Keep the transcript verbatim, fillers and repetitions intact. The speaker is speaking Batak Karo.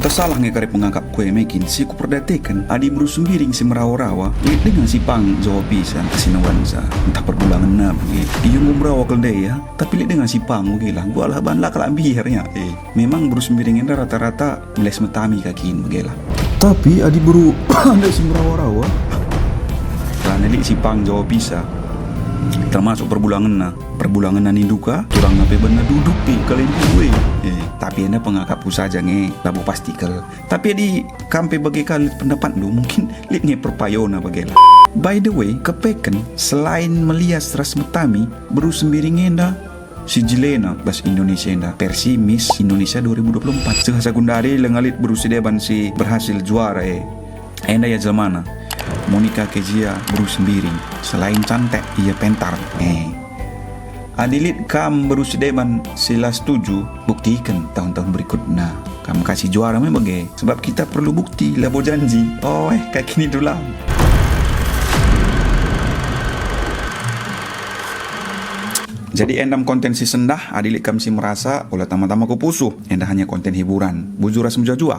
Salah nge kari pengakapku e, mekin si kuperdiateken, adi beru Sembiring si merawa-rawa, lit denga si pang Jawa Pisa ntah si Nuansa, ntah perbulangenna bage. Ia enggo merawa kal ndai ya, tapi lit denga si pang bage lah, gualah ban la kalak mbiar ya. Eh, memang beru Sembiring enda rata-rata meles metami kakin bage lah. Tapi adi beru ndai si merawa-rawa, lah lit si pang Jawa Pisa, termasuk perbulangenna. Perbulangenna nindu ka, turangna pe banna duduk pe kalimbubu e. Eh, tapi enda pengakapku saja nge, labo pasti kal. Tapi adi kam pe bage kal pendapatndu, mungkin lit nge perpayona bage lah. By the way, kepeken, selain melias ras metami, beru Sembiring enda si jelena bas Indonesia enda, versi Miss Indonesia dua ribu dua puluh empat. Seh sagundari langa lit beru si deban si berhasil juara e. Enda ia jelmana, Monica Kezia, beru Sembiring. Selain cantik, ia pentar. Eh. Adi lit kam beru si deban si la setuju, buktiken tahun-tahun berikutna. Kam ka si juara me bage, sebab kita perlu bukti, labo janji. Oh, eh, kaki ni dulang. Jadi endam konten si sendah, adi lit kam si merasa, ola tama-tama ku pusuh. Enda hanya konten hiburan. Bujur ras mejuah-juah.